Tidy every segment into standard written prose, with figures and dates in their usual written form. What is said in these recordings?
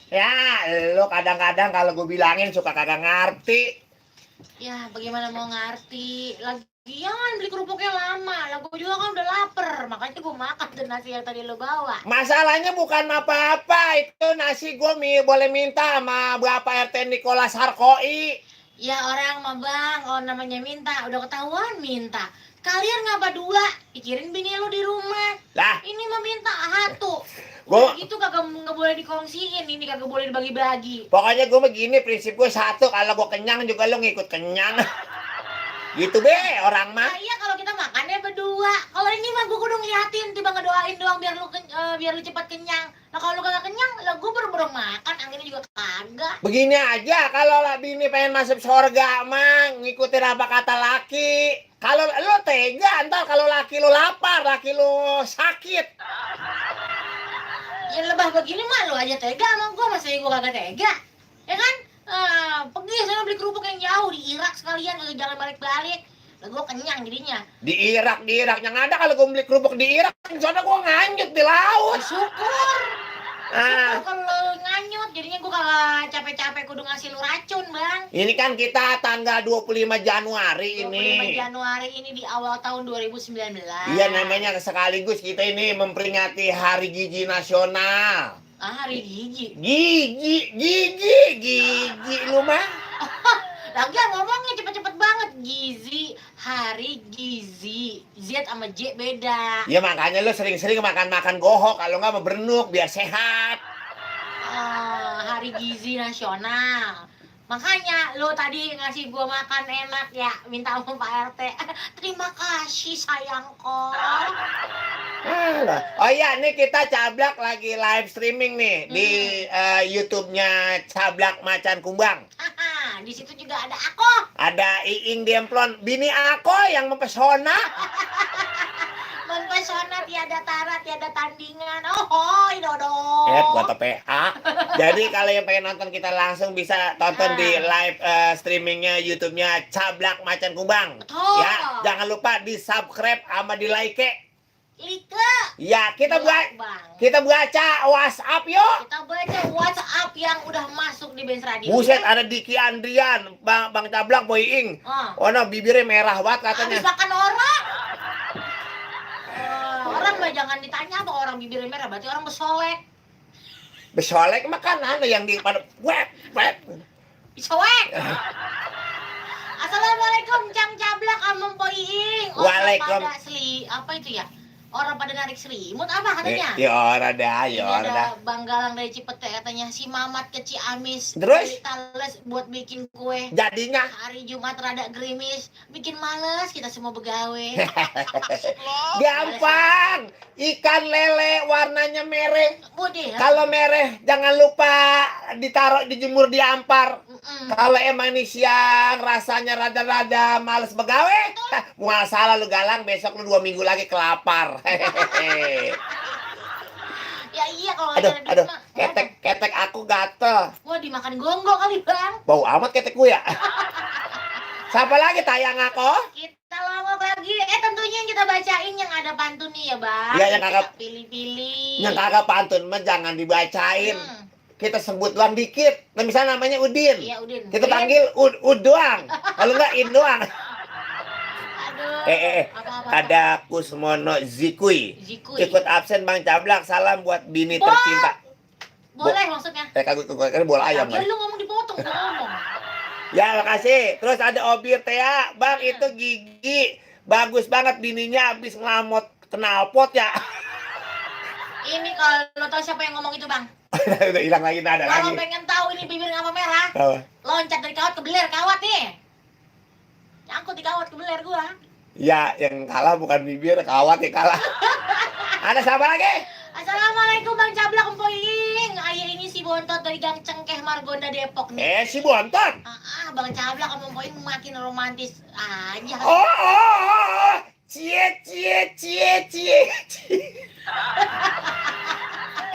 Ya, lo kadang-kadang kalau gue bilangin suka kagak ngerti. Ya, bagaimana mau ngerti? Lagian beli kerupuknya lama. Lah gue juga kan udah lapar. Makanya gue makan tuh nasi yang tadi lo bawa. Masalahnya bukan apa-apa. Itu nasi gue boleh minta sama Bapak RT Nicholas Harkoi. Ya orang mah bang, kalau namanya minta, udah ketahuan minta. Kalian ngapa dua? Pikirin bini lo di rumah. Lah, Ini mah minta satu. Gua- Udah gitu kagak nggak boleh dikongsiin, ini kagak boleh dibagi-bagi. pokoknya gue begini, prinsip gue satu. Kalau gue kenyang juga lo ngikut kenyang. Gitu be, orang mah. Nah, iya kalau kita makannya berdua. Kalau ini mah gue kudu ngeliatin, tiba ngedoain doang biar lu cepat kenyang. Nah kalau lu kagak kenyang, lah gue baru makan, anginnya juga kagak. Begini aja, kalau bini pengen masuk surga mah ngikutin apa kata laki. Kalau lo tega, ntar kalau laki lo lapar, laki lo sakit. Ya lebah begini mah lu aja tega sama gue, masa gue kagak tega? Ya kan? Pergi sana beli kerupuk yang jauh di Irak sekalian, kagak jangan balik-balik. Lah gue kenyang jadinya. Di Irak yang ada kalau gue beli kerupuk di Irak, soalnya gue nganyut di laut. Syukur. Ah, Kalau nganyut jadinya gue kagak capek-capek kudu ngasih lu racun, Bang. ini kan kita tanggal 25 Januari 25 ini. Januari ini di awal tahun 2019. Iya, namanya sekaligus kita ini memperingati Hari Gizi Nasional. Hari gigi. Gigi lu mah. Lagian ngomongnya cepet-cepet banget. Gizi, hari gizi. Z sama J beda. Ya makanya lu sering-sering makan gohok, kalau nggak mau berenuk biar sehat. Hari gizi nasional. Makanya lo tadi ngasih gua makan enak ya, minta sama Pak RT. Terima kasih sayangku. Oh iya, nih kita Cablak lagi live streaming nih di YouTube-nya Cablak Macan Kumbang. Di situ juga ada aku. Ada Iing Demplon, bini aku yang mempesona. Mempesona, tiada tara, tiada tandingan. Oh, dodo. Gua PA. Jadi kalau yang pengen nonton kita langsung bisa tonton di live streamingnya YouTube-nya Cablak Macan Kumbang. Betul. Ya, jangan lupa di subscribe sama di like. Like. Ya, kita Bang. baca WhatsApp yuk. Kita baca WhatsApp yang udah masuk di Benz Radio. Buset, ada Diki Andrian, Bang Cablak, Boy Ing. Oh no, bibirnya merah banget katanya. Habis makan orang. Orang mah jangan ditanya apa orang bibirnya merah, berarti orang besolek. Besolek makanan yang di pada web. Besolek. Assalamualaikum Cang Cablak sama Boy Ing. Waalaikumsalam. Apa itu ya? Orang pada narik selimut apa katanya? Ya orang dah, Ini ada Bang Galang dari Cipete katanya, si Mamat ke Ciamis. Terus? Tales buat bikin kue. Jadinya Hari Jumat rada gerimis, bikin males kita semua begawe. gampang. Ikan lele warnanya merah. Bude. Kalau merah jangan lupa ditaruh dijemur di ampar. Kalau emang ini siang rasanya rada-rada males begawe, masalah lu Galang, besok lu 2 minggu lagi kelapar. Ya iya kalau Aduh, ketek aku gatel. Wah dimakan gonggong kali Bang. Bau amat ketek gue ya. Siapa lagi tayang aku? Kita lama lagi. Tentunya yang kita bacain yang ada pantun nih ya Bang. Iya, yang kagak pilih-pilih. Yang kagak pantun mah jangan dibacain. Kita sebut doang dikit. Nah, misalnya namanya Udin. Iya, Udin. Kita panggil Ud doang. Kalau enggak In doang. Apa-apa. Ada Kusmono Zikui. Ikut absen Bang Cablak, salam buat bini tercinta. Boleh maksudnya. Kagak bola ayam. Lu ngomong dipotong, gua ngomong. Ya, makasih. Terus ada Obir Tea, Bang itu gigi. Bagus banget bininya habis ngelamot knalpot ya. Ini kalau lo tau siapa yang ngomong itu Bang? Udah hilang lagi, nada lagi. Kalau pengen tahu ini bibir ngapa merah, Apa? loncat dari kawat ke beler kawat nih. Nyangkut di kawat ke beler gua. Ya, yang kalah bukan bibir, kawat yang kalah. Ada siapa lagi? Assalamualaikum Bang Cablak Empoing. Ayah ini si Bontot dari Gang Cengkeh Margonda Depok nih. Si Bontot. Bang Cablak sama Empoing makin romantis aja. Oh. Cie.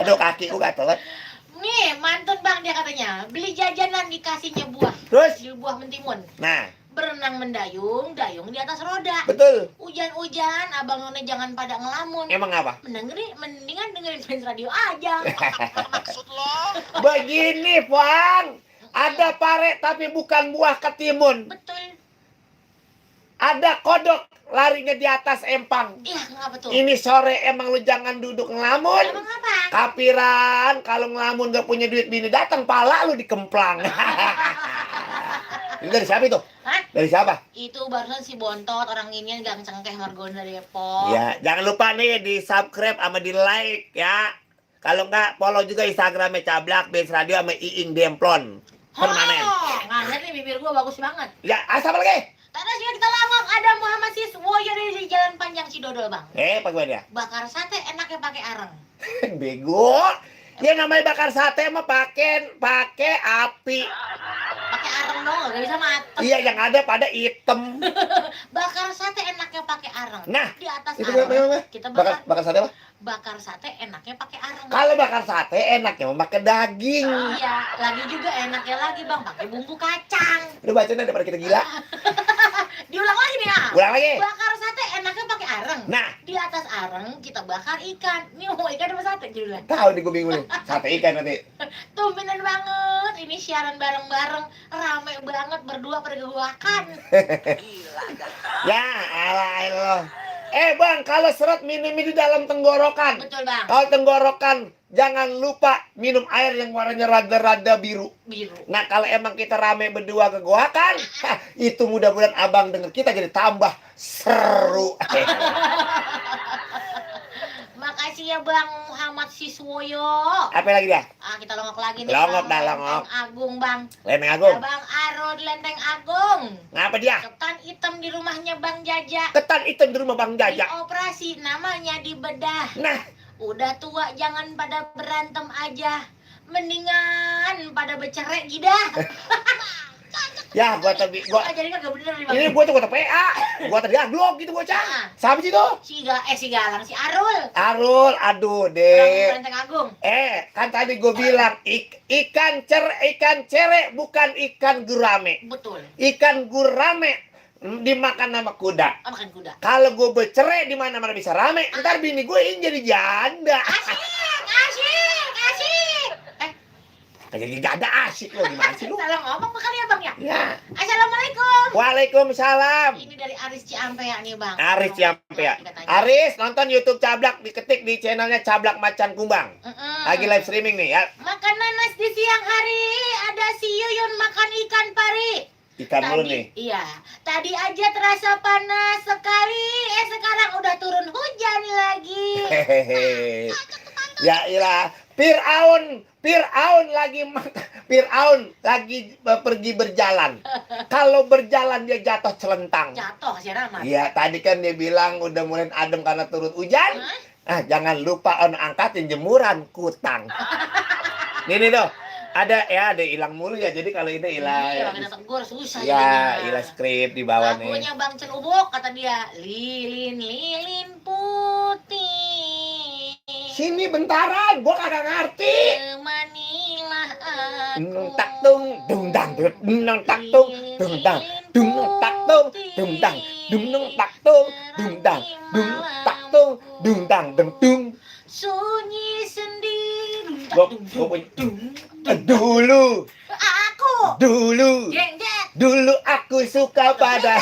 Aduh, kakiku gatel. Nih, mantun Bang dia katanya. Beli jajanan dikasihnya buah. Terus? Di buah mentimun. Nah, berenang mendayung, dayung di atas roda. Betul. Hujan-hujan, abang none jangan pada ngelamun. Emang apa? Mendingan dengerin Benz Radio aja. Maksud lo? Begini, Bang. Ada pare tapi bukan buah ketimun. Betul. Ada kodok larinya di atas empang. Iya, ngapa tuh? Ini sore emang lu jangan duduk ngelamun. Emang apa? Kapiran kalau ngelamun gak punya duit bini datang pala lu dikemplang. Ini dari siapa itu? Hah? Dari siapa? Itu barusan si Bontot, orang ini gang cengkeh Margonda Depok. Ya, jangan lupa nih di subscribe sama di like ya. Kalau enggak follow juga Instagramnya Cablak Benz Radio sama Iing Demplon. Permanen. Ngalir nih bibir gua bagus banget. Ya, asal lagi. Tadi sih kita langok ada Muhammad Siswoyo dari Jalan Panjang Cidodol, Bang. Apa gue dia? Bakar sate enaknya pakai areng. Bego. Ya namanya bakar sate mah pakai api. Pakai areng dong, gak bisa mateng. Iya, yang ada pada item. Bakar sate enaknya pakai areng. Nah, Di atas itu areng apa? kita Bakar sate apa? bakar sate enaknya pakai areng. Kalau bakar sate enaknya mah pakai daging. Iya, lagi juga enaknya lagi, Bang, pakai bumbu kacang. Udah bacain daripada kita gila. Diulang lagi nih, ah. Ulang lagi. Bakar sate enaknya pakai areng. Nah, Di atas areng kita bakar ikan. Ini mau ikan apa sate judulnya? tahu nih gue bingung nih. Sate ikan nanti. Tumbenan banget. Ini siaran bareng-bareng, rame banget berdua pergeluakan. Ya, alah lo. Bang, kalau seret minum di dalam tenggorokan. Betul, Bang. Kalau tenggorokan, jangan lupa minum air yang warnanya rada-rada biru. Biru. Nah, kalau emang kita rame berdua ke goakan, itu mudah-mudahan abang denger kita jadi tambah seru. Makasih ya Bang Muhammad Siswoyo. Apa lagi dia? Kita longok lagi nih. Longok Bang dah, longok. Lenteng Agung, Bang. Lenteng Agung. Ya, Bang Arod Lenteng Agung. Ngapa dia? Ketan hitam di rumahnya Bang Jaja. Ketan hitam di rumah Bang Jaja. Dioperasi, namanya dibedah. Nah, Udah tua jangan pada berantem aja. Mendingan pada bercerai gidah. ya gua Jadi kagak bener nih, Bang. ini gua tuh kata PA. Gua tadi aglok gitu bocah. Siapa sih itu? Si Galang, si Arul. Arul, aduh Orang deh. Lenteng Agung. Kan tadi gue bilang ikan cere bukan ikan gurame. Betul. Ikan gurame dimakan sama kuda. Makan kuda. Kalau gue bercerai di mana-mana bisa rame, ntar bini gue ini jadi janda. Asik. Jadi janda asik lo, gimana sih lu? Salah ngomong kali ya, Bang ya? Ya. Assalamualaikum. Waalaikumsalam. Ini dari Aris Ciampea nih, Bang. Aris Ciampea. Katanya. Aris nonton YouTube Cablak, diketik di channelnya Cablak Macan Kumbang. Lagi live streaming nih ya. Makan nanas di siang hari, ada si Yuyun makan ikan pari. Ikan mulu nih. Iya, tadi aja terasa panas sekali, sekarang udah turun hujan lagi. Hehehe. Ya ilah, Fir'aun lagi pergi berjalan. Kalau berjalan dia jatuh celentang. Jatuh si Rahmat. Iya, tadi kan dia bilang udah mulai adem karena turun hujan. Jangan lupa angkatin jemuran kutang. Nih tuh. Ada hilang mulu ya. Jadi kalau ini hilang. Iya, kita tegur susah ya, hilang skrip di bawah nih. Lagunya Bang Celubuk kata dia, lilin putih. Sini bentaran, gua kagak ngerti. Temanilah Dung aku. tak tung, dung dang, dung tak tung, dung dang, dung tak tung, dung dang, dung tak tung, dung dang, dung tak tung, dung dang, dung. Sunyi sendiri. Gua dulu, Jeng jeng. dulu aku suka pada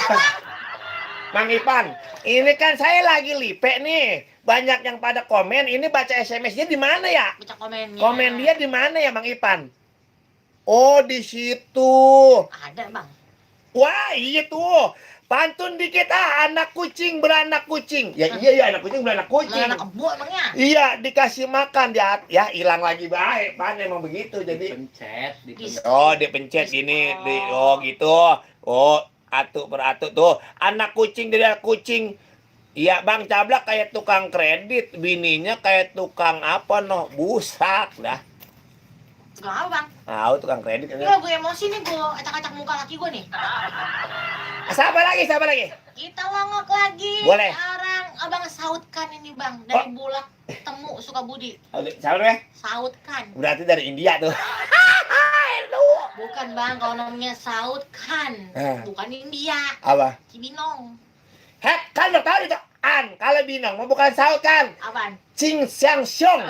Mang Ipan. Ini kan saya lagi lipe nih. Banyak yang pada komen. Ini baca SMS-nya di mana ya? Baca komennya. Komen dia di mana ya, Mang Ipan? Oh, di situ. Ada, Bang. Wah, iya tuh. Pantun dikit anak kucing beranak kucing. Ya iya anak kucing beranak kucing. Anak kebo emangnya. Iya, dikasih makan dia ya hilang lagi baik. Pan emang begitu. Jadi Dipencet. oh, dipencet gini, gitu. Oh, atuk per atuk tuh. Anak kucing dari anak kucing. Iya, Bang Cablak kayak tukang kredit, bininya kayak tukang apa busak dah. Tukang apa, Bang? Tukang kredit. Ya, gue emosi nih, gue acak-acak muka laki gue nih. Siapa lagi? Kita longok lagi. Boleh. Orang Abang Sautkan ini, Bang. Dari Bulak Temu Sukabudi. Siapa namanya? Sautkan. Berarti dari India tuh. Bukan, Bang. Kalau namanya Sautkan. Bukan India. Apa? Cibinong. Kan lo tahu itu kalau binong mau bukan saut kan. Apaan? Cing Siang Xiong.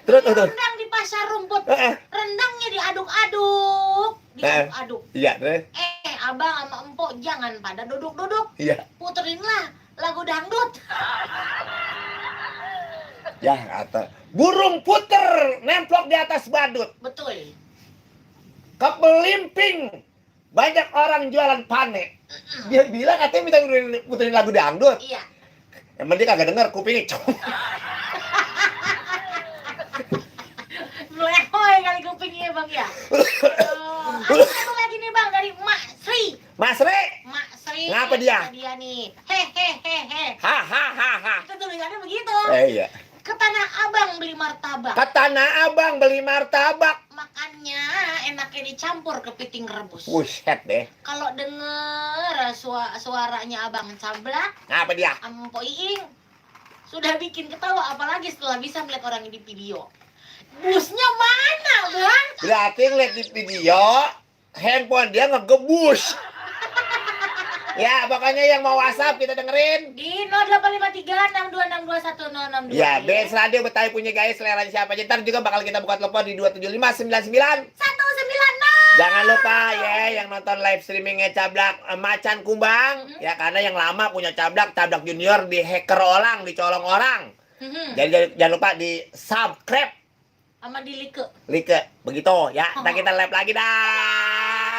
Terus Rendang di pasar rumput. Rendangnya diaduk-aduk. Diaduk-aduk. Iya, terus. Abang sama empok jangan pada duduk-duduk. Iya. Puterinlah lagu dangdut. Ya, kata burung puter nemplok di atas badut. Betul. Kepelimping banyak orang jualan pane. Dia bilang katanya minta puterin lagu dangdut. Iya. Emang dia kagak denger, kupingnya cong. Melehoy kali kupingnya bang ya. Ada satu lagi nih bang dari Mak Sri. Mas Re, Mak Sri. ngapa dia? Dia nih. Hehehehe. Hahaha. Itu tulisannya begitu. Iya. Ke Tanah Abang beli martabak. Ke Tanah Abang beli martabak. Makannya enaknya dicampur kepiting rebus. Buset deh. Kalau denger suaranya Abang Cablak, Ngapa dia? Ampo Iing sudah bikin ketawa, apalagi setelah bisa melihat orang ini di video. Busnya mana, Bang? Berarti ngeliat di video, handphone dia ngegebus. Ya, pokoknya yang mau WhatsApp kita dengerin. Di 0853 6262 1062. Ya, BS Radio Betawi punya guys, selera siapa aja. Ntar juga bakal kita buka telepon di 275 99 196. Jangan lupa ya yang nonton live streamingnya Cablak Macan Kumbang. Ya, karena yang lama punya Cablak Junior di hacker orang, dicolong orang. Jadi jangan lupa di subscribe Sama di like. begitu ya. Ntar kita live lagi dah.